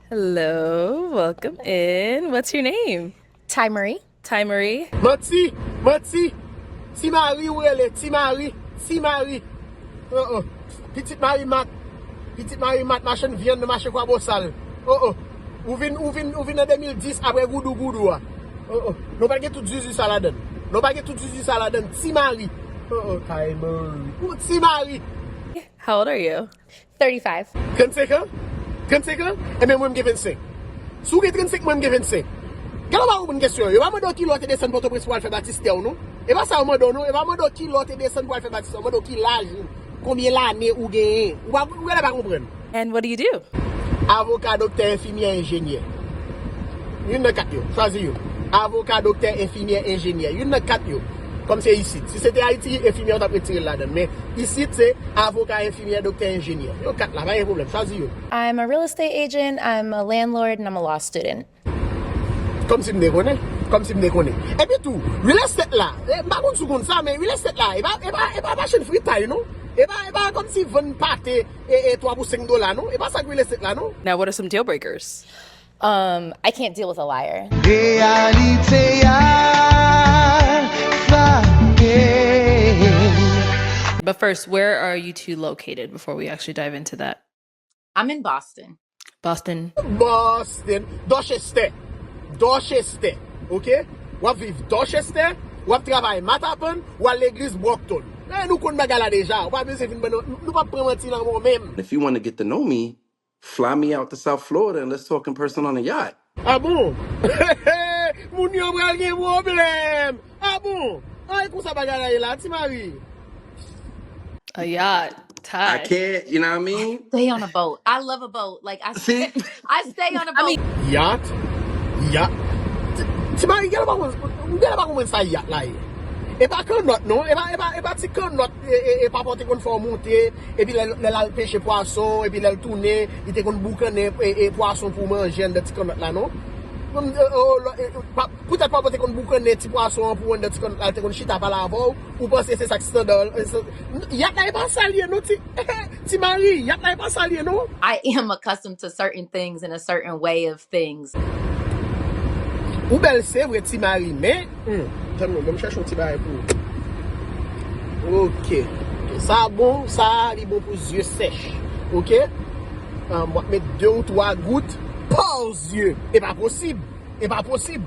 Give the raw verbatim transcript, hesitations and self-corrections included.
Hello, welcome in. What's your name? Ty Marie. Ty Marie. Manti, manti. Ti Mari ou rele, Ti Mari, Ti Mari. Oh, oh. Pitit Mari Mat. Pitit Mari Mat, machann vyann nan mache Kwabosal. Oh, oh. Ou vin, ou vin, ou vin an de mil dis apre goudou goudou a. Oh, oh. Nou pa gen tout zuzu sa ladann. Nou pa gen tout zuzu sa ladann. Ti Mari. Oh, oh, Ty Mari. Ou Ti Mari. How old are you? thirty-five. Trannsenk an? Trannsenk an? Ebyen mwen m gen vennsenk. Si w gen trannsenk, mwen m gen vennsenk. Gade w pa konprann kesyon yo. Yo pa mande w ki lè w te desann Pòtoprens pou w al fè batistè w non. E pa sa yo mande w non. Yo pa mande w ki lè w te desann pou w al fè batistè w. Yo mande w ki laj ou, konbyen lane ou genyen. Ou pa, ou genlè pa konprann. And what do you do? Avoka, doktè, enfimyè, enjenyè. Youn nan kat yo. Chwazi youn. Avoka, doktè, enfimyè, enjenyè. Youn nan kat yo. Kòm se isit. Si se te Ayiti, enfimyè yo t ap retire l ladann. Men isit se avoka, enfimyè, doktè, enjenyè. Yo kat la, pa gen pwoblèm. Chwazi youn. I'm a real estate agent, I'm a landlord, and I'm a law student. Kòmsi m te konnen. Kòmsi m te konnen. Epi tou, real estate la, eh, m pa konn si w konn sa, men real estate la, e pa, e pa, e pa machann fritay non. E pa, e pa kòmsi vann pate e, e twa pou senk dola non. E pa sa k real estate la non. Now, what are some deal breakers? Um, I can't deal with a liar. Reyalite a frape. But first, where are you two located before we actually dive into that? I'm in Boston. Boston. Boston, Dorchester. Dorchester, ok? W ap viv Dorchester, w ap travay Mattapan, w al legliz Brockton. Men nou konn bagay la deja, ou pa bezwen vin ban nou, nou p ap pran manti nan men w menm. If you want to get to know me, fly me out to South Florida and let's talk in person on a yacht. Ah bon? Moun yo pral gen pwoblèm. Ah bon? An e konsa bagay la ye la, Ti Mari. A yacht. I Ty. Can't, you know what I mean? Stay on a boat. I love a boat. Like I See? I stay on a boat. Yacht? Yacht? Ti, Ti Mari, gade pa konn, gade pa konn sa yacht la ye. E pa kannòt non, e pa, e pa, e pa ti kannòt e, e, e papa w te konn fè w monte, epi lè, lè l al peche pwason, epi lè l tounen, li te konn boukannen e, e pwason pou w manje anndan ti kannòt la non. Poutèt papa w te konn boukannen ti pwason an pou w anndan ti kannòt la, li te konn chita pale avè w, ou panse se sa k standa? Yacht la e pa sa l ye non, Ti, Ti Mari, yacht la e pa sa l ye non. I am accustomed to certain things and a certain way of things. Ou bèl se vre Ti Mari, men hmm, tann non, ban m chèche yon ti bagay pou ou. Ok. Sa bon, sa li bon pou zye sèch. Ok? Ah, m ap met de ou twa gout pa w zye. E pa posib. E pa posib.